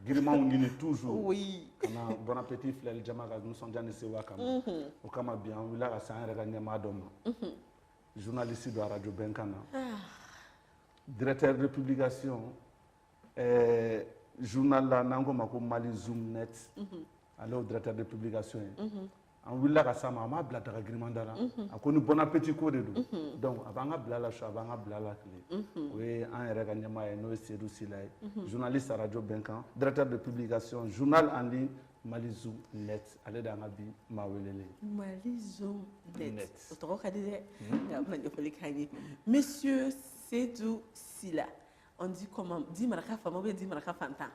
Girimanw ɲini toujours. Oui. Ka na bon appétit filɛli jama ka nisɔndiya ni sewa kama. O kama bi an wulila ka se an yɛrɛ ka ɲɛmaa dɔ ma. Journaliste do radio Bɛnkan na. Directeur de publication journal la n'an ko ma ko Mali Zoom Net. Ale y'o directeur de publication ye. An wulila ka s'a ma, a m'a bila daga giriman da la. A ko ni bon appétit ko de don. Donc a b'an ka bila la su, a b'an ka bila la tile. O ye an yɛrɛ ka ɲɛmaa ye, n'o ye Seydou Sila ye. Journaliste radio Bɛnkan, directeur de publication journal en ligne Mali Zoom Net. Ale de y'an ka bi maa welelen ye. Mali Zoom Net. Net. O tɔgɔ ka di dɛ. Nka a bɛna ɲɛfɔli k'an ye. Monsieur Seydou Sila, on dit comment? Di maraka faama ou bien di maraka fantan?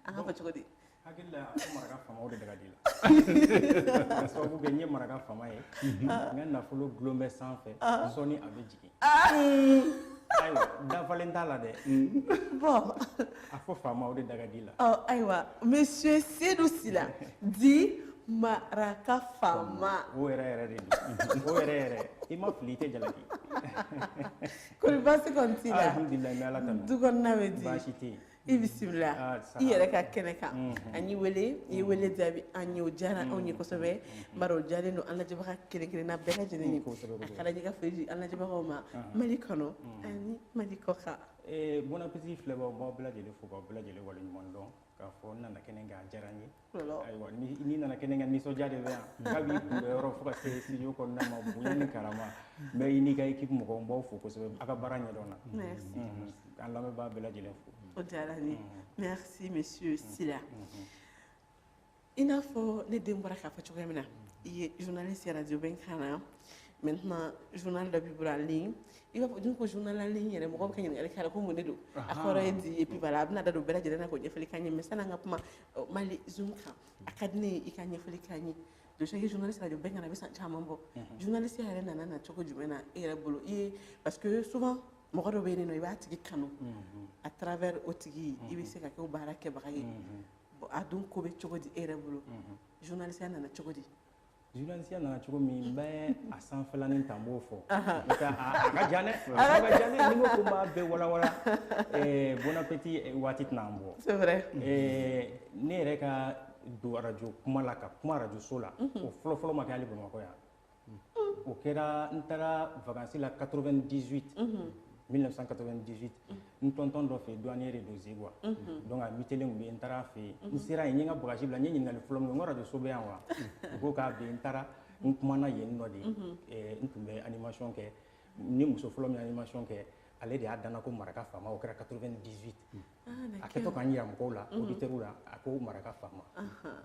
An ka fɔ cogo di? Hakili la, ko maraka faama, o de da ka di la, ka sababu kɛ n ye maraka faama ye, n ka nafolo gulon bɛ sanfɛ, sɔɔni a bɛ jigin. Ayiwa, dafalen t'a la dɛ. Bon. A fɔ faama, o de da ka di la. Oh, ayiwa, Monsieur Seydou Sila, di maraka faama. O yɛrɛ yɛrɛ de don, o yɛrɛ yɛrɛ. I ma fili, i tɛ jalaki. Kɔri baasi kɔni t'i la? Alhamdulilayi, n bɛ Ala tanu. Du kɔnɔna bɛ di? Baasi tɛ yen. I bisimila. Ah, saha. I yɛrɛ ka kɛnɛ kan. An y'i wele, i ye wele jaabi an ye, o diyara anw ye kosɛbɛ. Bari o diyalen don an lajɛbaga kelen kelenna bɛɛ lajɛlen ye. Kosɛbɛ. A ka d'an ye ka foli di an lajɛbagaw ma Mali kɔnɔ ani Mali kɔ kan. Bon appétit filɛbagaw, n b'aw bɛɛ lajɛlen fo k'aw bɛɛ lajɛlen waleɲuman dɔn k'a fɔ n nana kɛnɛ kan, a diyara n ye. Ayiwa, n'i nana kɛnɛ kan, nisɔndiya de bɛ yan kabi kunbɛ yɔrɔ fo ka se studio kɔnɔna ma, bonya ni karama. N bɛ i n'i ka équipe mɔgɔw, n b'aw fo kosɛbɛ a ka baara ɲɛdɔn na. Merci. An lamɛnbaa bɛɛ lajɛlen fo. O diyara n ye. Merci, Monsieur Sila. I n'a fɔ ne den bɔra k'a fɔ cogoya min na, i ye journaliste radio Bɛnkan na. Maintenant, journal dɔ b'i bolo en ligne. I b'a fɔ ni ko journal en ligne yɛrɛ, mɔgɔw bɛ ka ɲininkali k'a la ko mun de don, a kɔrɔ ye di? Et puis voilà, a bɛna da don bɛɛ lajɛlen na k'o ɲɛfɔli k'an ye. Mais sanni an ka kuma Mali Zoom kan, a ka di ne ye i ka ɲɛfɔli k'an ye. Déjà, i ye journaliste radio Bɛnkan na, a bɛ san caman bɔ. Journaliste yɛrɛ nana na cogo jumɛn na e yɛrɛ bolo? I ye, parce que souvent mɔgɔ dɔ bɛ yen nɔ, i b'a tigi kanu, à travers o tigi i bɛ se ka kɛ o baara kɛbaga ye. Bon, a dun ko bɛ cogo di e yɛrɛ bolo? Journaliste nana cogo di? Journaliste nana cogo min, n bɛ a sanfɛlanin ta, n b'o fɔ, n'o tɛ a ka jan dɛ, a ka jan dɛ. Ni n ko ko n b'a bɛɛ walawala, bon appétit waati tɛna an bɔ. C'est vrai. Ne yɛrɛ ka don radio kuma la, ka kuma radio so la, o fɔlɔ fɔlɔ ma kɛ hali Bamakɔ yan. O kɛra n taara vacances la 98, 1998, n tonton dɔ fɛ yen, douanier de don Zegwa. Donc a mitelen tun bɛ yen, n taara a fɛ yen. N sera yen, n ye n ka bagage bila, n ye ɲininkali fɔlɔ min kɛ, n ko radio so bɛ yan wa? U ko k'a bɛ yen. N taara, n kumana yen nɔ de. N tun bɛ animation kɛ ni muso fɔlɔ min ye animation kɛ, ale de y'a danna ko maraka faama. O kɛra 98. A kɛtɔ k'an yira mɔgɔw la, auditeurs la, a ko maraka faama.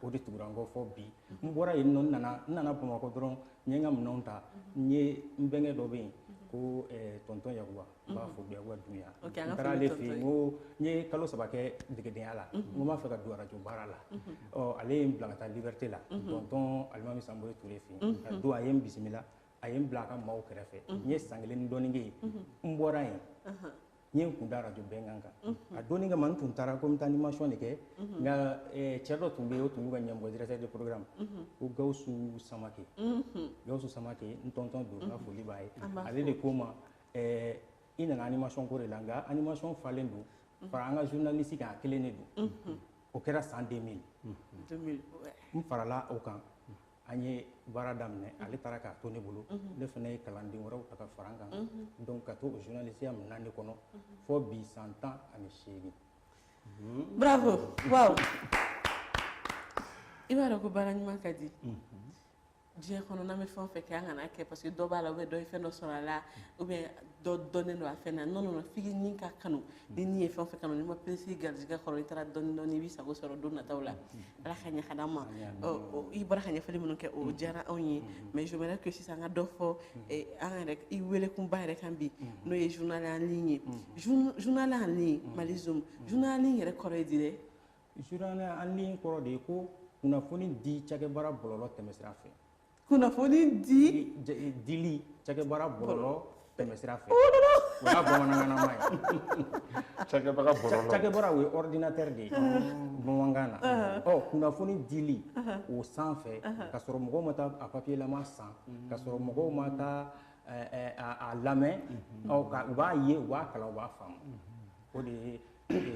O de tugura n kɔ fɔ bi. N bɔra yen nɔ, n nana Bamakɔ dɔrɔn, n ye n ka minɛnw ta, n ye n bɛnkɛ dɔ bɛ yen ko tonton Yakuba, n b'a fɔ, Yakuba Dunbiya. Ok, an n ka taara foli ale bɛ fɛ yen, tonton. n ko n ye kalo 3 kɛ degedenya la, n ko n b'a fɛ ka don radio baara la. Ɔ, ale ye n bila ka taa Liberté la, tonton Alimami Sanbore Ture fɛ yen. A don, a ye n bisimila, a ye n bila a ka maaw kɛrɛfɛ. N ye san kelen ni dɔɔnin kɛ yen. N bɔra yen, n ye n kun da radio Bɛnkan kan. A donni kama, n tun taara ko n bɛ taa animation de kɛ, nka cɛ dɔ tun bɛ yen, o tun b'u ka ɲɛmɔgɔ, directeur de programme, ko Gawusu Samake. Gawusu Samake, n tonton don, n ka foli b'a ye. Ale de ko n ma i nana animation ko de la, nka animation falen don, fara an ka journaliste kan, a kelen de don. O kɛra san 2000. 2000, ouais. N farala o kan, an ye baara daminɛ. Ale taara k'a to ne bolo, ne fana ye kalanden wɛrɛw ta ka fara n kan. Donc ka to o journaliste ya minɛn de kɔnɔ fɔ bi, san 18. Bravo, wow. I b'a dɔn ko baara ɲuman ka di diɲɛ kɔnɔ. N'an bɛ fɛn o fɛn kɛ, an kana kɛ parce que dɔ b'a la ou bien dɔ ye fɛn dɔ sɔrɔ a la ou bien dɔ dɔnnen don a fɛn na. Non, non, non, f'i ni ka kanu. Ni ni ye fɛn o fɛn kanu, n'i ma pressé garijɛgɛ kɔrɔ, i taara dɔɔni dɔɔni, i b'i sago sɔrɔ don nataw la. Ala ka ɲɛ ka d'an ma. I bɔra ka ɲɛfɔli minnu kɛ, o diyara anw ye, mais j'aimerais que sisan an ka dɔ fɔ an yɛrɛ i welekunba yɛrɛ kan bi, n'o ye journal en ligne ye. Journal en ligne Mali Zoom, journal en ligne yɛrɛ kɔrɔ ye di dɛ? Journal en ligne kɔrɔ de ye ko kunnafoni di cakɛbaara bɔlɔlɔ tɛmɛsira fɛ. Kunnafoni di Dili cakɛbaara bɔlɔlɔ tɛmɛsira fɛ, o y'a bamanankanama ye. Cakɛbaga bɔlɔlɔ. Cakɛbaara, o ye ordinateur de ye bamanankan na. Ɔ, kunnafoni dili o sanfɛ, ka sɔrɔ mɔgɔw ma taa a papier lama san, ka sɔrɔ mɔgɔw ma taa a lamɛn, ɔ, ka u b'a ye, u b'a kalan, u b'a faamu. O de ye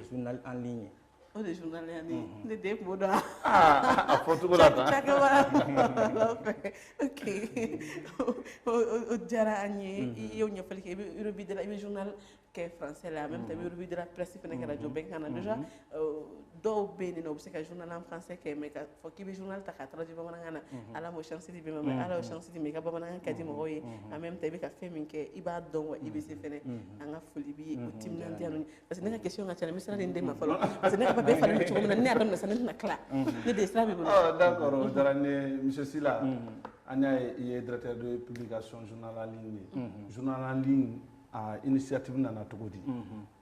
journal en ligne ye. O de journal en ligne ne den kun b'o dɔn. A fɔcogo la tan. Cakɛba fɛ, ok, o diyara an ye. I y'o ɲɛfɔli kɛ, i bɛ revue de la, i bɛ journal kɛ français la, en même temps i bɛ revue de la presse fana kɛ radio Bɛnkan na. Déjà dɔw bɛ yen nɔ, u bɛ se ka journal en français kɛ, mais ka fɔ k'i bɛ journal ta k'a traduit bamanankan na, Ala m'o chance di bɛɛ ma. Mais Ala y'o chance di ma, i ka bamanankan ka di mɔgɔw ye, en même temps i bɛ ka fɛn min kɛ, i b'a dɔn wa i bɛ se fɛnɛ. An ka foli b'i ye, o timinandiya ninnu, parce que ne ka question ka ca, n bɛ sira di n den ma fɔlɔ, parce que ne ka papier falen bɛ cogo min na, ni ne y'a daminɛ sisan, ne tɛna tila. Ne den, sira b'i bolo. D'accord, o diyara n ye. Monsieur Sila, an y'a ye i ye directeur de publication journal en ligne ye. Journal en ligne a initiative nana cogo di?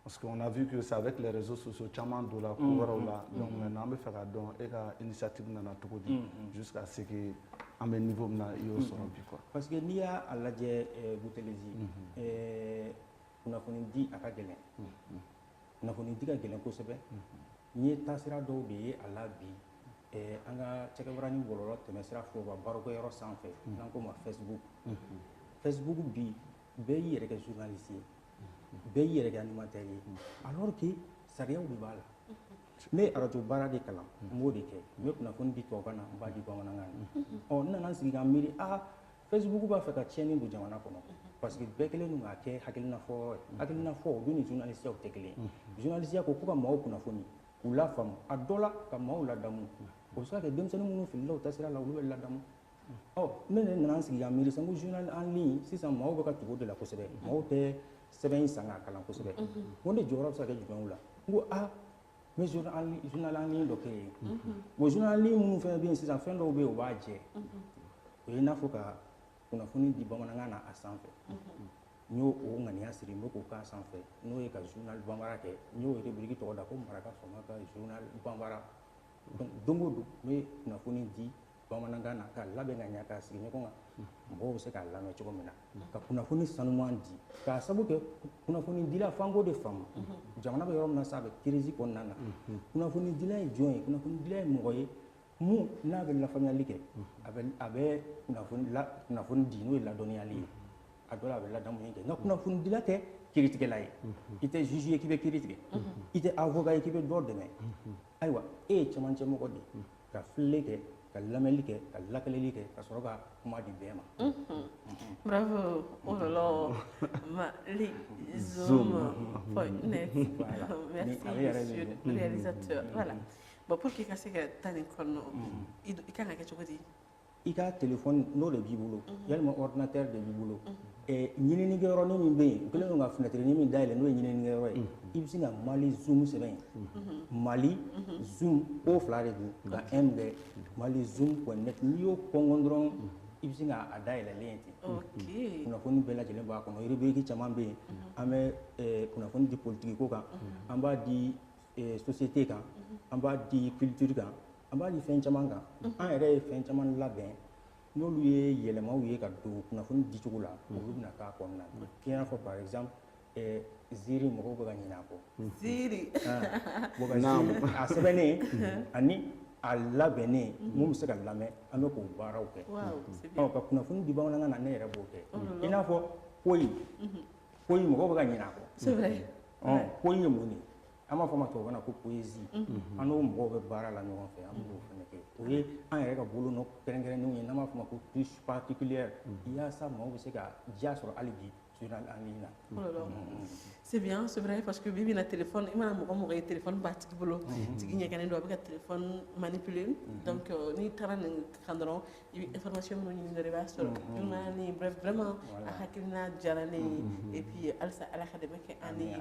Parce qu'on a vu que c'est avec les réseaux sociaux caman don la ko wɛrɛw la. Donc maintenant an bɛ fɛ k'a dɔn e ka initiative nana cogo di jusqu'à ce que an bɛ niveau min na, i y'o sɔrɔ bi quoi. Parce que n'i y'a lajɛ, Boutelezi, kunnafoni di a ka gɛlɛn, kunnafoni di ka gɛlɛn kosɛbɛ. N ye taasira dɔw de ye a la bi, an ka cɛkɛbara ni bɔlɔlɔ tɛmɛsira foroba barokɛyɔrɔ sanfɛ n'an ko ma Facebook. Facebook bi, bɛɛ y'i yɛrɛ kɛ journaliste ye, bɛɛ y'i yɛrɛ kɛ animateur ye, alors que sariyaw de b'a la. Ne ye arajo baara de kalan, n b'o de kɛ, n bɛ kunnafoni di tubabukan na, n b'a di bamanankan na. Ɔ, n nana n sigi ka miiri, aa, Facebook b'a fɛ ka tiɲɛni don jamana kɔnɔ, parce que bɛɛ kɛlen don k'a kɛ hakilina fɔ ye. Hakilina fɔ, o dun ni journaliste tɛ kelen ye. Journaliste ko ko ka maaw kunnafoni, k'u lafaamu, a dɔ la ka maaw ladamu. O bɛ se ka kɛ denmisɛnnin minnu filila u taasira la, olu bɛ ladamu. Ɔ, ne de nana n sigi ka miiri sisan ko journal en ligne sisan, maaw bɛ ka tugu o de la kosɛbɛ, maaw tɛ sɛbɛn in san k'a kalan kosɛbɛ. N ko ne jɔyɔrɔ bɛ se ka kɛ jumɛn o la? N ko aa, n bɛ journal en ligne dɔ kɛ yen. Bon, journal en ligne minnu fɛnɛ bɛ yen sisan, fɛn dɔw bɛ yen, o b'a jɛ, o ye i n'a fɔ ka kunnafoni di bamanankan na a sanfɛ. N y'o o ŋaniya siri, n bɛ k'o k'a sanfɛ, n'o ye ka journal bambara kɛ. N y'o rubrique tɔgɔ da ko Maraka Fama ka journal bambara. Donc don o don, n bɛ kunnafoni di bamanankan na k'a labɛn ka ɲa k'a sigi ɲɔgɔn kan, mɔgɔw bɛ se k'a lamɛn cogo min na, ka kunnafoni sanuman di, k'a sabu kɛ kunnafoni dila f'an k'o de faamu. Jamana bɛ yɔrɔ min na sisan, a bɛ crise kɔnɔna na. Kunnafoni dila ye jɔn ye? Kunnafoni dila ye mɔgɔ ye mun n'a bɛ lafaamuyali kɛ, a bɛ kunnafoni la, kunnafoni di, n'o ye ladɔnniyali ye. A dɔ la, a bɛ ladamuni kɛ. Nka kunnafoni dila tɛ kiiritigɛla ye, i tɛ juge ye k'i bɛ kiiri tigɛ, i tɛ avocat ye k'i bɛ dɔ dɛmɛ. Ayiwa, e ye cɛmancɛ mɔgɔ de ye ka filɛli kɛ, ka lamɛnli kɛ, ka lakaleli kɛ, ka sɔrɔ ka kuma di bɛɛ ma. Bravo. Oh là là. Malizoom.net. Merci, monsieur le réalisateur. Voilà. Bon, pour que ka se ka taa nin kɔnɔ, i kan ka kɛ cogo di? I ka téléphone n'o de b'i bolo, yalima ordinateur de b'i bolo, ɲininikɛyɔrɔnin min bɛ yen, u kɛlen don ka fenêtre min dayɛlɛ, n'o ye ɲininikɛyɔrɔ ye, i bɛ se ka Mali Zoom sɛbɛn yen. Mali Zoom, o fila de don ka M bɛ malizoom.net. N'i y'o kɔngɔn dɔrɔn, i bɛ se k'a dayɛlɛlen ye ten. Kunnafoni bɛɛ lajɛlen b'a kɔnɔ. Rubrique caman bɛ yen, an bɛ kunnafoni di politique ko kan, an b'a di société kan, an b'a di culture kan, an b'a di fɛn caman kan. An yɛrɛ ye fɛn caman labɛn, n'olu ye yɛlɛmaw ye ka don kunnafoni dicogo la, olu bɛna k'a kɔnɔna na. I n'a fɔ par exemple ziiri, mɔgɔw bɛ ka ɲinɛ a kɔ. Ziiri. Bon, ka ziiri a sɛbɛnnen ani a labɛnnen, mun bɛ se ka lamɛn, an bɛ k'o baaraw kɛ. Waouh, c'est bien. Ɔ, ka kunnafoni di bamanankan na, ne yɛrɛ b'o kɛ. I n'a fɔ poyi, poyi, mɔgɔw bɛ ka ɲinɛ a kɔ. C'est vrai. Ɔ, poyi ye mun de ye? An b'a fɔ a ma tubabukan na ko poésie. An n'o mɔgɔw bɛ baara la ɲɔgɔn fɛ, an b'o fana kɛ. O ye an yɛrɛ ka bolonɔ kɛrɛnkɛrɛnnenw ye, n'an b'a fɔ o ma ko touche particulière, yaasa maaw bɛ se ka diya sɔrɔ hali bi journal en ligne na. Oh là là. C'est bien, c'est vrai, parce que bibi na téléphone, i mana mɔgɔ mɔgɔ ye téléphone b'a tigi bolo, tigi ɲɛgɛnnen don, a bɛ ka téléphone manipuler. Donc n'i taara nin kan dɔrɔn, i bɛ information minnu ɲini dɔrɔn, i b'a sɔrɔ. Journal ni, bref, vraiment, a hakilina diyara ne ye. Et puis halisa Ala ka dɛmɛ kɛ an ye.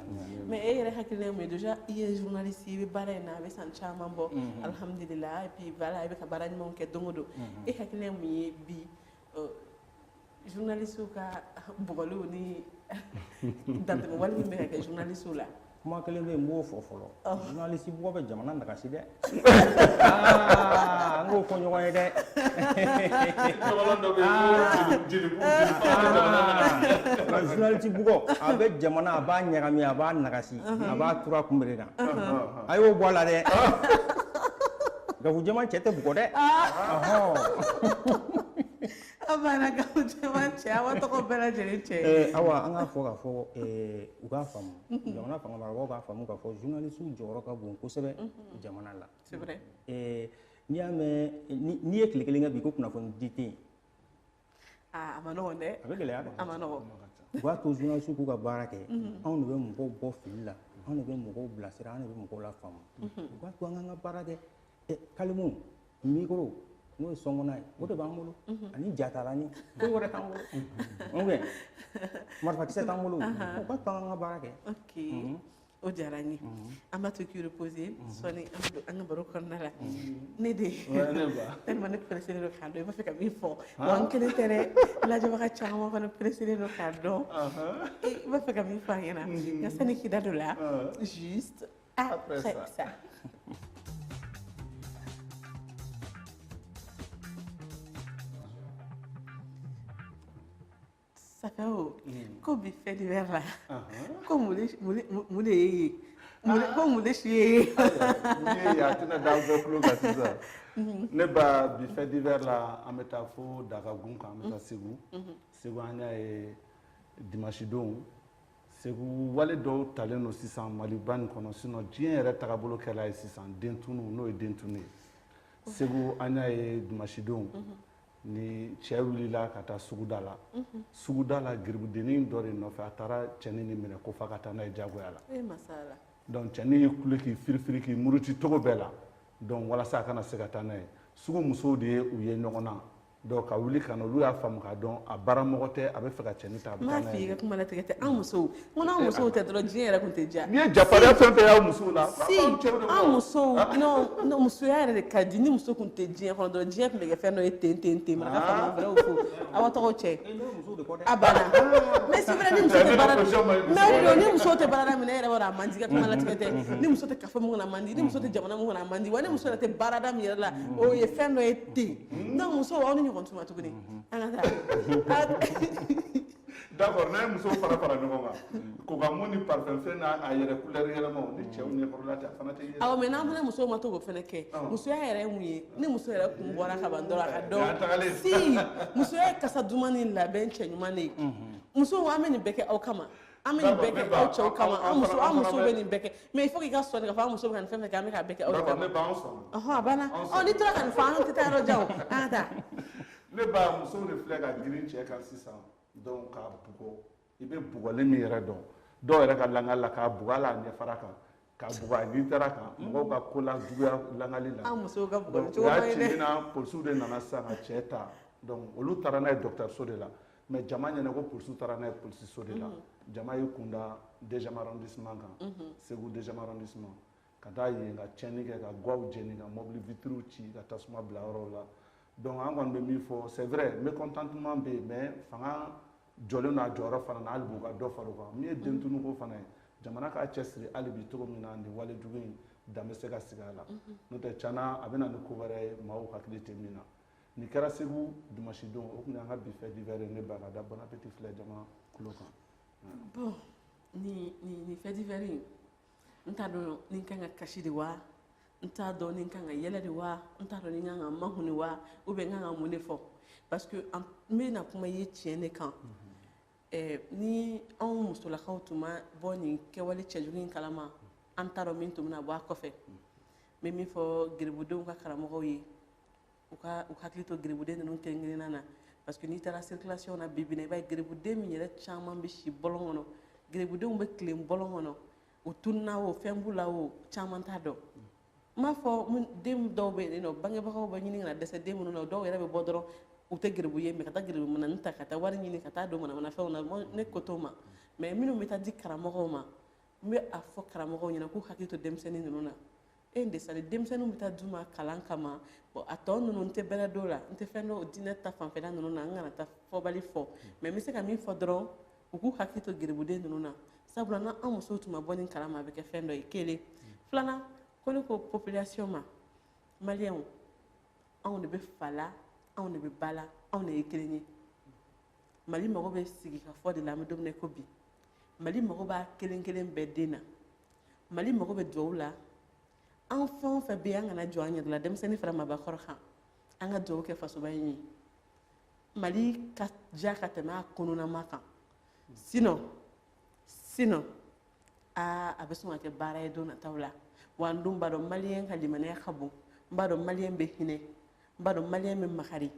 Mais e yɛrɛ hakilina ye mun ye? Déjà i ye journaliste ye, i bɛ baara in na, a bɛ san caman bɔ. Alhamdulillah. Et puis voilà, i bɛ ka baara ɲumanw kɛ don o don. E hakilina ye mun ye bi journaliste ka bugɔliw ni dantɛmɛ wale min bɛ ka kɛ journaliste la? Kuma kelen bɛ yen, n b'o fɔ fɔlɔ. Journaliste bugɔ bɛ jamana nagasi dɛ. Aa, an k'o fɔ ɲɔgɔn ye dɛ. Ɲɔgɔn dɔ bɛ yen ko jeli jeli. Journaliste bugɔ, a bɛ jamana, a b'a ɲagami, a b'a nagasi, a b'a turu a kunbere kan. A y'o bɔ a la dɛ. Gafu jɛman cɛ tɛ bugɔ dɛ. Ɔhɔn. Aw banna k'aw caman cɛ, aw tɔgɔ bɛɛ lajɛlen cɛ. Awa, an k'a fɔ k'a fɔ u k'a faamu, jamana fanga marabagaw k'a faamu k'a fɔ journaliste jɔyɔrɔ ka bon kosɛbɛ jamana la. C'est vrai. N'i y'a mɛn, n'i ye tile kelen kɛ bi ko kunnafoni di tɛ yen. Ah, a ma nɔgɔn dɛ. A bɛ gɛlɛya dɛ. A ma nɔgɔn. U b'a to journaliste k'u ka baara kɛ. Anw de bɛ mɔgɔw bɔ fili la, anw de bɛ mɔgɔw bilasira, anw de bɛ mɔgɔw lafaamu. U b'a to an k'an ka baara kɛ. Kalimu, micro, n'o ye sɔnkɔnɔ ye, o de b'an bolo, ani jatalani, foyi wɛrɛ t'an bolo, ou bien marifakisɛ t'an bolo. U b'a to an k'an ka baara kɛ. Ok, o diyara n ye. An b'a to k'i reposer sɔɔni, an bɛ don an ka baro kɔnɔna la. Ne de Ne ba. Tellement ne pressé don k'a dɔn i b'a fɛ ka min fɔ. Wa n kelen tɛ dɛ, lajɛbaga caman fana pressé don k'a dɔn i b'a fɛ ka min fɔ an ɲɛna. Nka sani k'i da don la, juste après ça. Ça fait o ko bi fait divers la, ko mun de ye ko mun de si ye? Mun ye a tɛna da bɛɛ tulo kan sisan. Ne ba, bi fait divers la, an bɛ taa fo Dagagun kan, an bɛ taa Segu. Segu, an y'a ye dimanche don, Segu wale dɔw talen don sisan Maliba nin kɔnɔ, sinon diɲɛ yɛrɛ tagabolo kɛla ye sisan den tunu, n'o ye den tunu ye. Segu, an y'a ye dimanche don, ni cɛ wulila ka taa suguda la, suguda la, geribudennin dɔ de nɔfɛ, a taara cɛnin nin minɛ ko f'a ka taa n'a ye diyagoya la. Donc cɛnin y'i kule k'i firifiri k'i muruti cogo bɛɛ la, donc walasa a kana se ka taa n'a ye. Sugu musow de ye u ye ɲɔgɔn na, donc ka wuli ka na, olu y'a faamu k'a dɔn a baaramɔgɔ tɛ, a bɛ fɛ ka cɛnin ta, a bɛ taa n'a ye. N m'a f'i ye ka kuma latigɛ tɛ, an musow, n ko n'an musow tɛ dɔrɔn, diɲɛ yɛrɛ tun tɛ diya. N'i ye jafarinya fɛn fɛn y'aw musow la. Si, an musow, non non, musoya yɛrɛ de ka di. Ni muso tun tɛ diɲɛ kɔnɔ dɔrɔn, diɲɛ tun bɛ kɛ fɛn dɔ ye ten ten ten. Maraka faama, vrai ou faux? Aw tɔgɔw cɛ. A banna. Mais c'est vrai, ni muso tɛ baara, mais o de don, ni muso tɛ baara daminɛ, e yɛrɛ b'a dɔn a man di. Ka kuma latigɛ tɛ, ni muso tɛ kafo min kɔnɔ, a man di. Ni muso tɛ jamana min kɔnɔ, a man di. Wa ni muso yɛrɛ tɛ baarada min yɛrɛ la, o ye fɛn dɔ ye ten. Donc musow, aw ni ɲɔgɔn tuma tuguni, an ka taa. D'accord, n'a ye musow fara fara ɲɔgɔn kan, kokamu ni parfum fɛn n'a a yɛrɛ couleur yɛlɛmaw ni cɛw ɲɛkɔrɔla tɛ, a fana tɛ ye. Awɔ, mais n'an fana musow ma to k'o fana kɛ, musoya yɛrɛ ye mun ye? Ni muso yɛrɛ kun bɔra ka ban dɔrɔn, a ka dɔn si musoya ye kasa duman ni labɛn cɛ ɲuman de ye. Musow, an bɛ nin bɛɛ kɛ aw kama, an bɛ nin bɛɛ kɛ aw cɛw kama. An muso, an musow bɛ nin bɛɛ kɛ, mais il faut k'i ka sɔn de k'a fɔ an muso bɛ ka nin fɛn fɛn kɛ, an bɛ k'a bɛɛ kɛ aw de kama. Ne ba, an sɔnna. Ɔhɔn, a banna. Ɔ, n'i tora ka nin fɔ, an tɛ taa yɔrɔ jan o, an ka taa. Ne ba, musow de filɛ ka girin cɛ kan sisan, donc k'a bugɔ. I bɛ bugɔli min yɛrɛ dɔn, dɔw yɛrɛ ka langali la, k'a bugɔ hali a ɲɛfara kan, k'a bugɔ a ɲintara kan, mɔgɔw ka ko la juguya langali la. An musow ka bugɔli cogo man ɲi dɛ. U y'a ci min na, polisiw de nana sisan ka cɛ ta, donc olu taara n'a ye dɔgɔtɔrɔso de la, mais jama ɲɛna ko polisiw taara n'a ye polisiso de la. Jama y'i kunda deuxième arrondissement kan, Segu deuxième arrondissement, ka taa yen ka tiɲɛni kɛ, ka gaw jeni, ka mobili vitriw ci, ka tasuma bila yɔrɔw la. Donc an kɔni bɛ min fɔ, c'est vrai, mécontentement bɛ yen, mais fanga jɔlen don a jɔyɔrɔ fana na, hali bi u ka dɔ fara o kan. Min ye dentunuko fana ye, jamana k'a cɛsiri hali bi cogo min na nin wale jugu in dan bɛ se ka sigi a la, n'o tɛ tiɲɛna a bɛ na ni ko wɛrɛ ye maaw hakili tɛ min na. Nin kɛra Segu dimanche don. O tun y'an ka bi fait divers ye. Ne ba, ka da bon appétit filɛ jama tulo kan. Bon, ni fait divers in, n t'a dɔn ni n kan ka kasi de wa, n t'a dɔn ni n kan ka yɛlɛ de wa, n t'a dɔn ni n kan ka makun de wa, ou bien n kan ka mun de fɔ, parce que n bɛna kuma ye tiɲɛ de kan. Ni anw musolakaw tun ma bɔ nin kɛwale cɛjugu in kalama, an t'a dɔn min tun bɛna bɔ a kɔfɛ. N bɛ min fɔ geribudenw ka karamɔgɔw ye, u ka u hakili to geribuden ninnu kelen kelenna na, parce que n'i taara circulation na bi bi in na, i b'a ye geribuden min yɛrɛ caman bɛ si bɔlɔn kɔnɔ, geribudenw bɛ tilen bɔlɔn kɔnɔ, u tununa o, fɛn b'u la o, caman t'a dɔn. N b'a fɔ den dɔw bɛ yen nɔ, bangebagaw bɛ ɲini ka na dɛsɛ den minnu na, dɔw yɛrɛ bɛ bɔ dɔrɔn, u tɛ geribu ye, mais ka taa geribu manani ta, ka taa wari ɲini, ka taa don manamanafɛnw na, ne ko t'o ma. Mais minnu bɛ taa di karamɔgɔw ma, n bɛ a fɔ karamɔgɔw ɲɛna k'u hakili to denmisɛnnin ninnu na. E desali denmisɛnninw bɛ taa d'u ma kalan kama. Bon, a tɔ ninnu, n tɛ bɛrɛ dɔw la, n tɛ fɛn dɔw diinɛ ta fanfɛla ninnu na, n kana taa fɔbali fɔ, mais n bɛ se ka min fɔ dɔrɔn, u k'u hakili to geribuden ninnu na, sabula n'an musow tun ma bɔ nin kalama, a bɛ kɛ fɛn dɔ ye. Kelen filanan, ko ne ko population ma, maliyɛnw, anw de bɛ fa la, anw de bɛ ba la, anw de ye kelen ye. Mali mago bɛ sigikafɔ de la, an bɛ don min na i ko bi. Mali mago b'a kelen kelen bɛɛ den na, Mali mago bɛ duwawu la. An fɛn o fɛn bɛ yen, an kana jɔ an yɛrɛ la, denmisɛnnin fara maabakɔrɔ kan, an ka duwawu kɛ fasoba in ye. Mali ka diya ka tɛmɛ a kɔnɔnama kan. Sinon aa, a bɛ sɔn ka kɛ baara ye don nataw la. Wa n dun b'a dɔn maliyɛn ka limaniya ka bon, n b'a dɔn maliyɛn bɛ hinɛ, n b'a dɔn maliyɛn bɛ makari,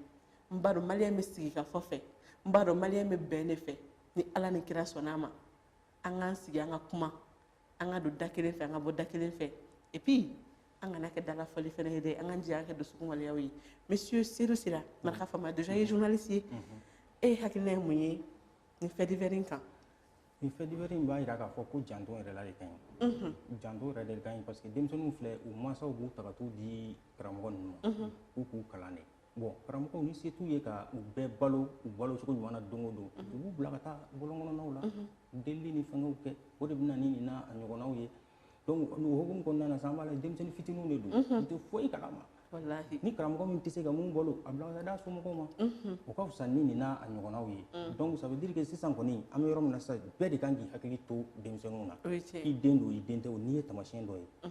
n b'a dɔn maliyɛn bɛ sigi ka fɔ fɛ, n b'a dɔn maliyɛn bɛ bɛn de fɛ. Ni Ala ni kira sɔnna a ma, an k'an sigi, an ka kuma, an ka don da kelen fɛ, an ka bɔ da kelen fɛ. Et puis an kana kɛ dalafɔli fɛnɛ ye dɛ, an k'an jija an kɛ dusukun waleyaw ye. Monsieur Seydou Sira Maraka Fama, déjà ye journaliste ye, e hakilina ye mun ye nin fait divers in kan? Nin fait divers in b'a jira k'a fɔ ko janto yɛrɛ la de ka ɲi, janto yɛrɛ de ka ɲi, parce que denmisɛnninw filɛ, u mansaw b'u ta ka t'u di karamɔgɔ ninnu ma k'u k'u kalan de. Bon, karamɔgɔw ni se t'u ye ka u bɛɛ balo, u balo cogo ɲuman na don o don, u b'u bila ka taa bɔlɔn kɔnɔnaw la, delili ni fɛngɛw kɛ. O de bɛ na ni nin n'a ɲɔgɔnnaw ye. Donc o hukumu kɔnɔna na sa, an b'a lajɛ, denmisɛnnin fitininw de don, u tɛ foyi kalama. Ni karamɔgɔ min tɛ se ka mun balo, a bila ka taa d'a somɔgɔw ma, o ka fisa ni nin n'a ɲɔgɔnnaw ye. Donc ça veut dire que sisan kɔni, an bɛ yɔrɔ min na sisan, bɛɛ de kan k'i hakili to denmisɛnninw na. I den don, i den tɛ o, n'i ye taamasiyɛn dɔ ye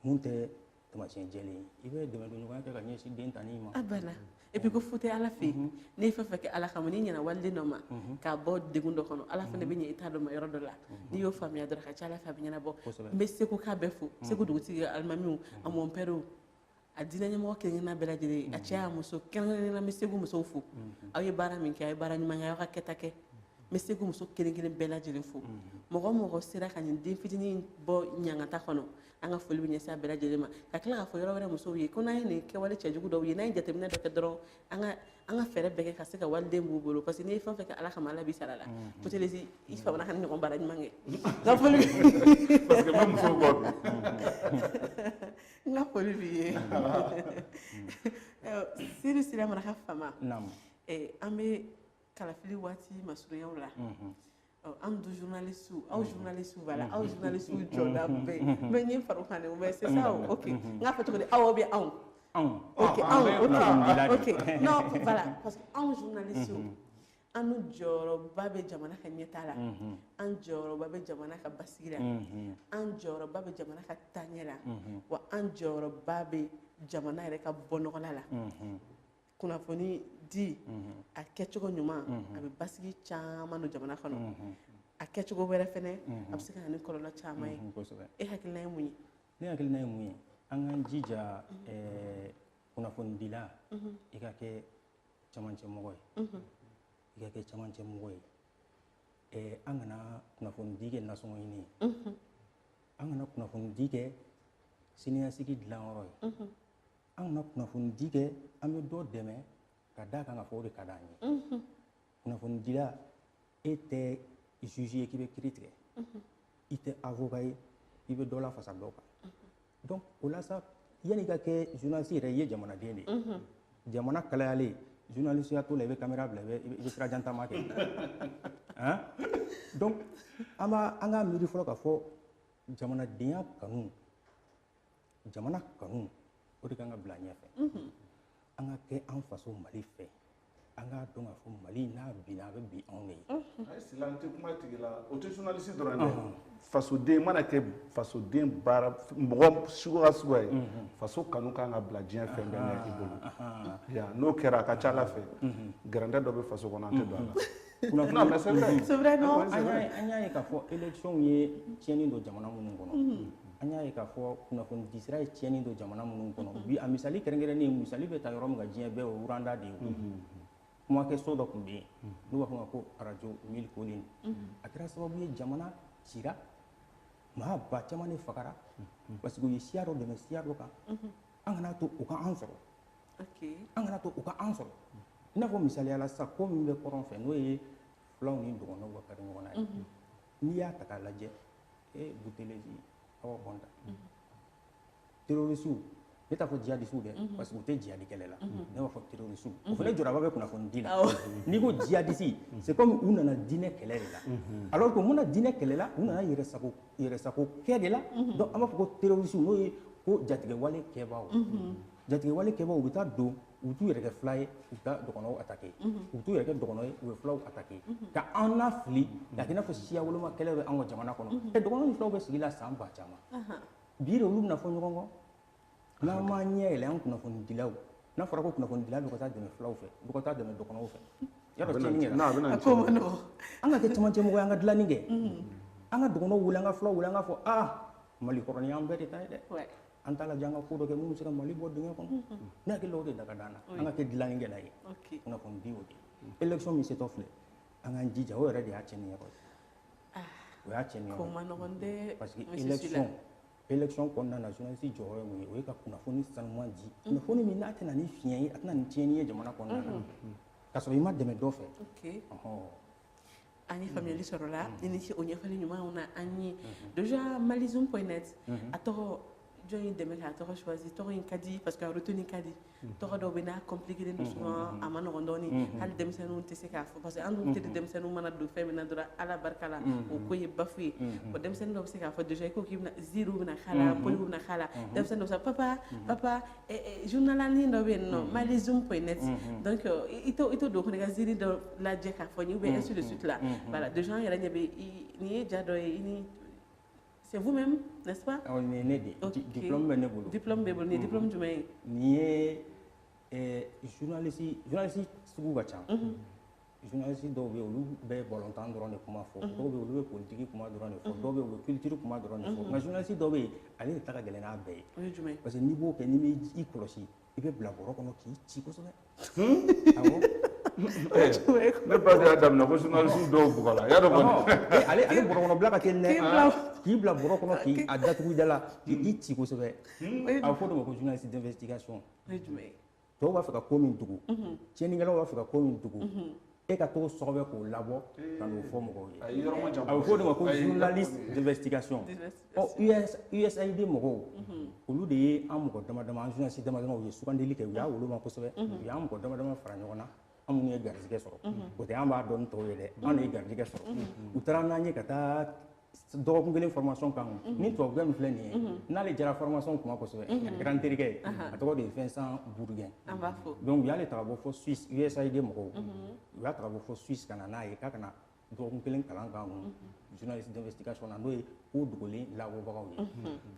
mun tɛ taamasiyɛn jɛlen ye, i bɛ dɛmɛdonɲɔgɔnya kɛ ka ɲɛsin den tani ma. A banna. Et puis ko fu tɛ Ala fɛ yen. N'i ye fɛn fɛn kɛ Ala kama, n'i ɲɛna waliden dɔ ma k'a bɔ degun dɔ kɔnɔ, Ala fana bɛ ɲɛ i t'a dɔn ma yɔrɔ dɔ la. N'i y'o faamuya dɔrɔn, a ka ca Ala fɛ, a bɛ ɲɛnabɔ. N bɛ Segu ka bɛɛ fo, Segu dugutigi, alimamiw, a mɔnpɛriw, a diinɛ ɲɛmɔgɔ kelen-kelenna bɛɛ lajɛlen, a cɛ y'a muso kɛrɛnkɛrɛnnenya, n bɛ Segu musow fo. Aw ye baara min kɛ, aw ye baara ɲuman kɛ, aw ka kɛta kɛ. N bɛ Segu muso kelen kelen bɛɛ lajɛlen fo. Mɔgɔ o mɔgɔ sera ka nin den fitinin bɔ ɲangata kɔnɔ, an ka foli bɛ ɲɛsin a bɛɛ lajɛlen ma. Ka tila k'a fɔ yɔrɔ wɛrɛ musow ye ko n'an ye nin kɛwale cɛjugu dɔw ye, n'an ye jateminɛ dɔ kɛ dɔrɔn, an ka fɛɛrɛ bɛɛ kɛ ka se ka waliden b'u bolo, parce que n'i ye fɛn fɛn kɛ Ala kama, Ala b'i sara la. Putelesi, i famana ka ni ɲɔgɔn baara ɲuman kɛ. N ka foli b'i Parce que n bɛ musow kɔ bi. N ka foli b'i ye, Seydou Sira Maraka Fama. Naamu. An bɛ kalafili waati masurunyaw la. An du journaliste, aw journaliste, voilà, aw journaliste jɔda bɛɛ n bɛ ɲɛ far'o kan dɛ, mais c'est ça o. Ok, n k'a fɔ cogo di, aw bɛ anw? Anw. Ok. Ah, Anw, ok. Kunnafonidila de. Ok, non, voilà, parce que anw journaliste, an n'u jɔyɔrɔba bɛ jamana ka ɲɛtaa la, an jɔyɔrɔba bɛ jamana ka basigi la, an jɔyɔrɔba bɛ jamana ka taaɲɛ la, wa an jɔyɔrɔba bɛ jamana yɛrɛ ka bɔ nɔgɔla la. Kunnafoni di a kɛcogo ɲuman, a bɛ basigi caman don jamana kɔnɔ. A kɛcogo wɛrɛ fɛnɛ, a bɛ se ka na ni kɔlɔlɔ caman ye. E hakilina ye mun ye? Ne hakilina ye mun ye? An k'an jija, kunnafonidila, i ka kɛ camancɛ mɔgɔ ye, i ka kɛ camancɛ mɔgɔ ye. An kana kunnafonidi kɛ nasɔngɔ ɲini ye, an kana kunnafonidi kɛ siniɲɛsigi dilanyɔrɔ ye, an kana kunnafonidi kɛ an bɛ dɔ dɛmɛ ka d'a kan ka fɔ o de ka d'an ye. Kunnafonidila, e tɛ juge ye k'i bɛ kiiri tigɛ, i tɛ avocat ye i bɛ dɔ lafasa dɔ kan. Donc o la sa, yanni i ka kɛ journaliste yɛrɛ, i ye jamanaden de ye. Jamana kalayalen, journaliste ya t'o la. I bɛ caméra bila, i bɛ sira jan taama kɛ han. Donc an b'a an k'a miiri fɔlɔ k'a fɔ jamanadenya kanu, jamana kanu, o de kan ka bila ɲɛfɛ. An ka kɛ an faso Mali fɛ, an k'a dɔn k'a fɔ Mali n'a binna, a bɛ bin anw de ye. Ayi Sila, n tɛ kuma tigi la, o tɛ journaliste dɔrɔn dɛ. Fasoden mana kɛ fasoden baara mɔgɔ suguya suguya ye, faso kanu kan ka bila diɲɛ fɛn bɛɛ ɲɛ i bolo ya. N'o kɛra, a ka ca Ala fɛ, gɛrɛntɛ dɔ bɛ faso kɔnɔ, an tɛ don a la. Non, mais c'est vrai. C'est vrai, non? An y'a ye k'a fɔ élection ye tiɲɛni don jamana minnu kɔnɔ, an y'a ye k'a fɔ kunnafoni disira ye tiɲɛni don jamana minnu kɔnɔ. Bi, a misali kɛrɛnkɛrɛnnen, misali bɛ ta yɔrɔ min kan diɲɛ bɛɛ, o ye Rwanda de ye. Kumakɛso dɔ tun bɛ yen n'u b'a fɔ o ma ko radio Mille Collines. A kɛra sababu ye jamana cira, maa ba caman de fagara, parce que u ye siya dɔ dɛmɛ siya dɔ kan. An kana to o ka an sɔrɔ. An kana to o ka an sɔrɔ. I n'a fɔ misaliya la sisan, ko min bɛ kɔrɔn fɛ, n'o ye fulaw ni dɔgɔnɔw ka kari ɲɔgɔn na ye, n'i y'a ta k'a lajɛ, e Butelezi, Awa Kɔnta, terroriste, ne t'a fɔ jihadisiw dɛ, parce que u tɛ jihadi kɛlɛ la, ne b'a fɔ terroriste. O fana jɔyɔrɔba bɛ kunnafoni di la. N'i ko jihadiste, c'est comme u nana diinɛ kɛlɛ de la, alors que u mana diinɛ kɛlɛ la, u nana yɛrɛsago yɛrɛsago kɛ de la. Donc an b'a fɔ ko terroriste, n'o ye ko jatigɛwale kɛbaaw. Jatigɛwale kɛbaaw, u bɛ taa don, u t'u yɛrɛ kɛ fila ye, u bɛ taa dɔgɔnɔw attaquer, u t'u yɛrɛ kɛ dɔgɔnɔ ye, u bɛ fulaw attaquer, ka an lafili k'a kɛ i n'a fɔ siya woloma kɛlɛ bɛ an ka jamana kɔnɔ. Ɛ, dɔgɔnɔ ni fulaw bɛ sigi la san ba caman, bi de olu bɛna fɔ ɲɔgɔn kɔ. N'an m'an ɲɛ yɛlɛ, an kunnafonidilaw, N'a fɔra ko kunnafonidila dɔ ka taa dɛmɛ fulaw fɛ, dɔ ka taa dɛmɛ dɔgɔnɔw fɛ, yarɔ tiɲɛni kɛra. Non, a bɛ na A ni ko ma tiɲɛni ye. nɔgɔn. An ka kɛ cɛmancɛ mɔgɔ ye, an ka dilanni kɛ, an ka dɔgɔnɔw wele, an ka fulaw wele, an ka fɔ aa Mali kɔrɔnin y'an bɛɛ de ta ye dɛ. An t'a lajɛ an ka ko dɔ kɛ mun bɛ se ka Mali bɔ dingɛ kɔnɔ. Ne hakili la o de da ka d'an na, an ka kɛ dilannikɛla ye. Kunnafoni di o de élection min setɔ filɛ, an k'an jija, o yɛrɛ de y'a tiɲɛni yɔrɔ ye, o y'a tiɲɛni Ko yɔrɔ ye. ma nɔgɔn dɛ. Parce que Monsieur Sylla. élection kɔnɔna na, journaliste jɔyɔrɔ ye mun ye? O ye ka kunnafoni sanuman di, kunnafoni min n'a tɛna ni fiɲɛ ye, a tɛna ni tiɲɛni ye jamana kɔnɔna na, k'a sɔrɔ i ma dɛmɛ dɔ fɛ. Ɔhɔn. An ye faamuyali sɔrɔ la, i ni ce o ɲɛfɔli ɲumanw na an ye. Déjà malizoom.net, a tɔgɔ, jɔn y'i dɛmɛ k'a tɔgɔ choisi? Tɔgɔ in ka di parce que a retenu ka di. Tɔgɔ dɔw bɛ n'a compliqué don souvent, a ma nɔgɔn dɔɔni, hali denmisɛnninw tɛ se k'a fɔ, parce que an dun teri denmisɛnninw mana don fɛn min na dɔrɔn, Ala barika la, o ko ye bafu ye. Bon, denmisɛnnin dɔw bɛ se k'a fɔ déjà i ko k'i bɛna ziiriw bɛna k'a la, poliw bɛna k'a la, denmisɛnnin dɔw bɛ se papa papa journalani dɔ bɛ yen nɔ malizoom.net, donc i t'o don kɔnɔ i ka ziiri dɔ lajɛ k'a fɔ n ye ou bien ainsi de suite la. Voilà, déjà an yɛrɛ ɲɛ bɛ nin ye ja dɔ ye, i ni c'est vous-même, n'est-ce pas? Awɔ, nin ye ne de ye. Diplôme bɛ ne bolo. Diplôme b'e bolo. Nin ye diplôme jumɛn ye? Nin ye journaliste sugu ka ca. Journaliste dɔw bɛ yen, olu bɛ balontan dɔrɔn de kuma fɔ, dɔw bɛ yen, olu bɛ politique kuma dɔrɔn de fɔ, dɔw bɛ yen, u bɛ culture kuma dɔrɔn de fɔ, nka journaliste dɔw bɛ yen, ale de ta ka gɛlɛn n'a bɛɛ ye. O ye jumɛn ye? Parce que n'i b'o kɛ, n'i m'i kɔlɔsi, i bɛ bila bɔrɔ kɔnɔ k'i ci kosɛbɛ. Awɔ. Ne ba de y'a daminɛ ko journaliste dɔw bugɔla y'a dɔn kɔni. Ale bɔrɔ kɔnɔ bila ka teli dɛ. K'i bila K'i bila bɔrɔ kɔnɔ k'i a datugu i da la k'i ci kosɛbɛ. A bɛ fɔ o de ma ko journaliste d'investigation. O ye jumɛn ye? Tɔw b'a fɛ ka ko min dogo, tiɲɛnikɛlaw b'a fɛ ka ko min dogo, e ka t'o sɔgɔbɛ k'o labɔ ka n'o fɔ mɔgɔw ye. A ye yɔrɔ ma jan. A bɛ fɔ o de ma ko Ayi, journaliste d'investigation. Ɔ USAID mɔgɔw, olu de ye an mɔgɔ dama dama, an journaliste dama dama, u ye sugandili kɛ, u y'a woloma kosɛbɛ, u y'an mɔgɔ dama dama fara ɲɔgɔn na, an minnu ye garijɛgɛ sɔrɔ. O tɛ an b'a dɔn ni tɔw ye dɛ, an de ye garijɛgɛ sɔrɔ. U taara n'an ye ka taa dɔgɔkun kelen formation kan. Ni tubabukɛ min filɛ nin ye, n'ale jara formation kuma kosɛbɛ, a kɛra n terikɛ ye, a tɔgɔ de ye Vincent Bourguin. An b'a fɔ. Donc u y'ale ta ka bɔ fɔ Suisse, USAID mɔgɔw, u y'a ta ka bɔ fɔ Suisse ka na n'a ye k'a ka na dɔgɔkun kelen kalan k'an kun journaliste d'investigation na, n'o ye ko dogolen labɔbagaw ye.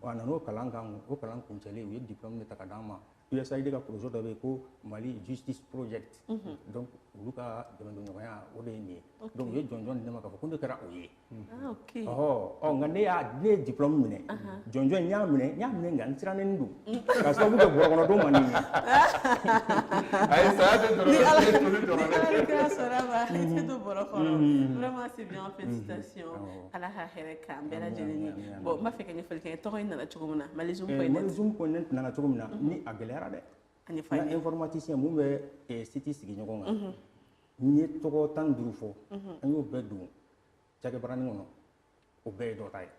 Ɔ a nan'o kalan k'an kun, o kalan kuncɛlen, u ye diplôme de ta ka d'an ma. USAID ka projet dɔ bɛ yen ko Mali Justice Project, donc olu ka dɛmɛdonɲɔgɔnya o de ye nin ye. Donc u ye jɔnjɔn di ne ma k'a fɔ ko ne kɛra o ye. Ah, ok. Ɔhɔ, ɔ nka ne ye diplôme minɛ, jɔnjɔn in n y'a minɛ, nka n sirannen don ka sababu kɛ bɔrɔkɔnɔdon man di n ye. Ayi, saya tɛ jɔrɔ Ni Ala dɛ, toli ni jɔrɔ dɛ. Ala ni kira sɔnna ma, i tɛ to bɔrɔ kɔnɔ. Vraiment, c'est bien, félicitations. Awɔ. Ala ka hɛrɛ k'an bɛɛ lajɛlen ye. Amin, amin. Bon, n b'a fɛ ka ɲɛfɔli kɛ n ye, tɔgɔ in nana cogo min na, malizoom.net. Malizoom.net nana cogo min na, ni a gɛlɛyara dɛ. A ɲɛfɔ N an ka ye. informaticien mun bɛ site sigi ɲɔgɔn kan, n ye tɔgɔ 15 fɔ, an y'o bɛɛ don cakɛbaranin kɔnɔ, o bɛɛ ye dɔ ta ye.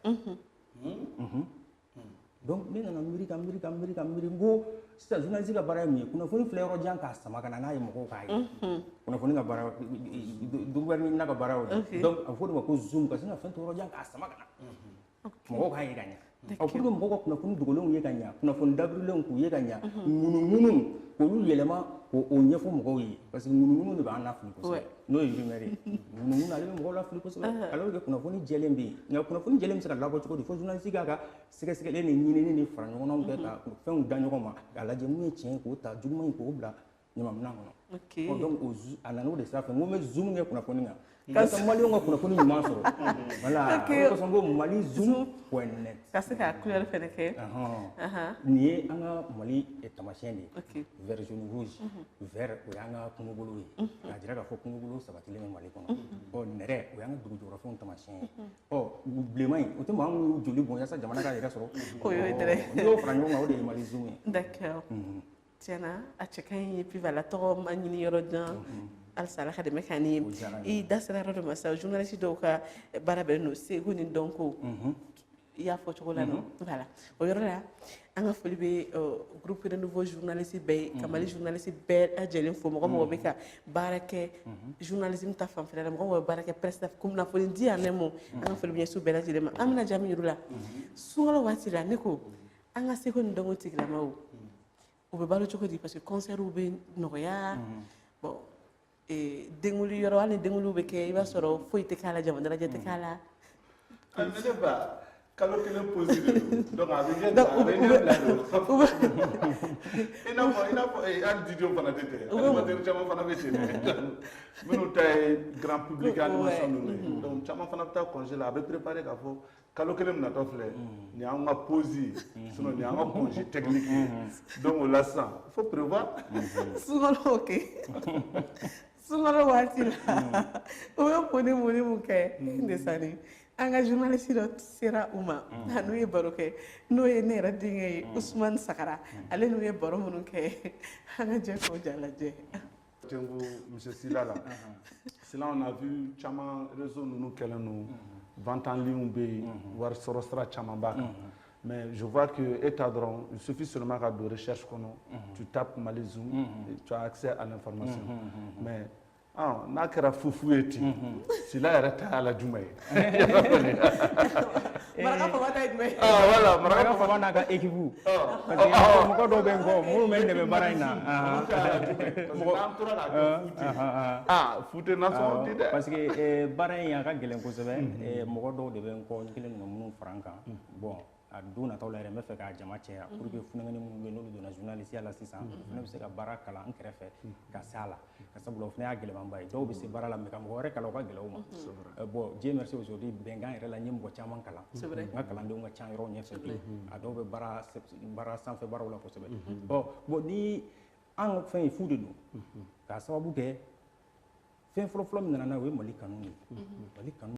Donc ne nana miiri ka miiri ka miiri ka miiri, n ko sisan journaliste ka baara ye mun ye? Kunnafoni filɛ yɔrɔ jan k'a sama ka na n'a ye mɔgɔw k'a ye. Kunnafoni ka baara, n'a ka baara y'o de. Donc a bɛ fɔ o de ma ko zoom, ka sin ka fɛn to yɔrɔ jan k'a sama ka na mɔgɔw k'a ye ka ɲɛ. Ɔ pour que mɔgɔw ka kunnafoni dogolenw ye ka ɲɛ, kunnafoni dabirilenw k'u ye ka ɲɛ, ŋunuŋunu k'olu yɛlɛma k'o ɲɛfɔ mɔgɔw ye, parce que ŋunuŋunu de b'an lafili kosɛbɛ, n'o ye rumeur ye. Ŋunuŋunu ale bɛ mɔgɔw lafili kosɛbɛ, alors que kunnafoni jɛlen bɛ yen. Nka kunnafoni jɛlen bɛ se ka labɔ cogo di? Fo journaliste k'a ka sɛgɛsɛgɛli ni ɲinini ni fara ɲɔgɔnnaw kɛ ka fɛnw da ɲɔgɔn ma k'a lajɛ mun ye tiɲɛ ye, k'o ta, juguman in k'o bila ɲamanminɛn kɔnɔ. Ɔ donc o a nana o de sira fɛ, n ko n bɛ zoom kɛ kunnafoni kan walasa maliyɛnw ka kunnafoni ɲuman sɔrɔ. Voilà, o de kosɔn n ko malizoom.net. Ka se ka couleur fɛnɛ kɛ. Nin ye an ka Mali taamasiyɛn de ye, vert, jaune, rouge. Vert, o y'an ka kungobolo ye, k'a jira k'a fɔ kungobolo sabatilen bɛ Mali kɔnɔ. Ɔ nɛrɛ, o y'an ka dugu jukɔrɔfɛnw taamasiyɛn ye. Ɔ bilenman in, o tɛ maa minnu y'u joli bɔn yaasa jamana k'a yɛrɛ sɔrɔ. O y'o ye dɛ. N'i y'o fara ɲɔgɔn kan, o de ye Mali zoom ye. D'accord. Tiɲɛna, a cɛ ka ɲi, et puis voilà, tɔgɔ ma ɲini yɔrɔ jan. Halisa Ala ka dɛmɛ k'an ye. O diyara n ye. I da sera yɔrɔ dɔ ma sisan, journaliste dɔw ka baara bɛnnen don seko ni dɔnko. I y'a fɔ cogo la nɔ. Voilà. O yɔrɔ la, an ka foli bɛ groupe de nouveau journaliste bɛɛ ye, ka Mali journaliste bɛɛ lajɛlen fo, mɔgɔ mɔgɔ bɛ ka baara kɛ journalisme ta fanfɛla la, mɔgɔ mɔgɔ bɛ baara kɛ presse la, kunnafoni di en un mot, an ka foli bɛ ɲɛsin u bɛɛ lajɛlen ma. An bɛna jaabi yir'u la. Sunkalo waati la, ne ko an ka seko ni dɔnko tigilamaw, u bɛ balo cogo di? Parce que concert bɛ nɔgɔya. Bon, denkuli yɔrɔ, hali ni denkuliw bɛ kɛ, i b'a sɔrɔ foyi tɛ k'a la, jama dalajɛ tɛ k'a la. Ne ba, Kalo kelen pause de don, donc a bɛ ɲɛ bila, a bɛ ɲɛ bila de. I n'a fɔ hali DJ fana tɛ ten, animateur caman fana bɛ ten dɛ, minnu ta ye grand public animation ninnu ye. Donc caman fana bɛ taa congé la, a bɛ préparer k'a fɔ kalo kelen min natɔ filɛ nin y'an ka pause ye, sinon nin y'an ka congé technique ye. Donc o la sisan, il faut prévoir. Sunkalo, ok, sunkalo waati la, u bɛ mun ni mun ni mun kɛ? Ndesani, an ka journaliste dɔ sera u ma, a n'u ye baro kɛ, n'o ye ne yɛrɛ denkɛ ye, Usumani Sagara. Ale n'u ye baro minnu kɛ, an ka jɛ k'o ja lajɛ. Tengo monsieur Sila la. Sila, on a vu caman réseau ninnu kɛlen don, vente en ligne bɛ yen, wari sɔrɔ sira caman b'a kan. Mais je vois que e ta dɔrɔn, il suffit seulement ka don recherche kɔnɔ, tu tapes Mali Zoom et tu as accès à l'information. Mais ah, n'a kɛra fufu ye ten, Sila yɛrɛ ta y'a la jumɛn ye? Maraka Fama ta ye jumɛn ye? Ah voilà, Maraka Maraka Fama n'a ka équipe, parce que mɔgɔ dɔw bɛ n kɔ minnu bɛ n dɛmɛ baara in na. Olu ta y'a la jumɛn ye? Parce que n'an tora k'a kɛ fu ten, ah, fu tɛ nasɔngɔ di dɛ. Parce que baara in a ka gɛlɛn kosɛbɛ, mɔgɔ dɔw de bɛ n kɔ, n kelen don ka minnu fara n kan. Bon, a don nataw la yɛrɛ, n bɛ fɛ k'a jama caya pour que funɛngɛnni minnu bɛ yen, n'olu donna journaliste la sisan, o fana bɛ se ka baara kalan n kɛrɛfɛ ka se a la, ka sabula o fana y'a gɛlɛmanba ye. Dɔw bɛ se baara la, mais ka mɔgɔ wɛrɛ kalan, o ka gɛlɛn u ma. Bon, Dieu merci, aujourd'hui bɛnkan yɛrɛ la, n ye mɔgɔ caman kalan. N ka kalandenw ka ca yɔrɔ ɲɛfɛ bi, a dɔw bɛ baara sanfɛ baaraw la kosɛbɛ. Bon, ni an ka fɛn ye fu de don, k'a sababu kɛ fɛn fɔlɔ-fɔlɔ min nana n'a ye, o ye Mali kanu de ye, Mali kanu.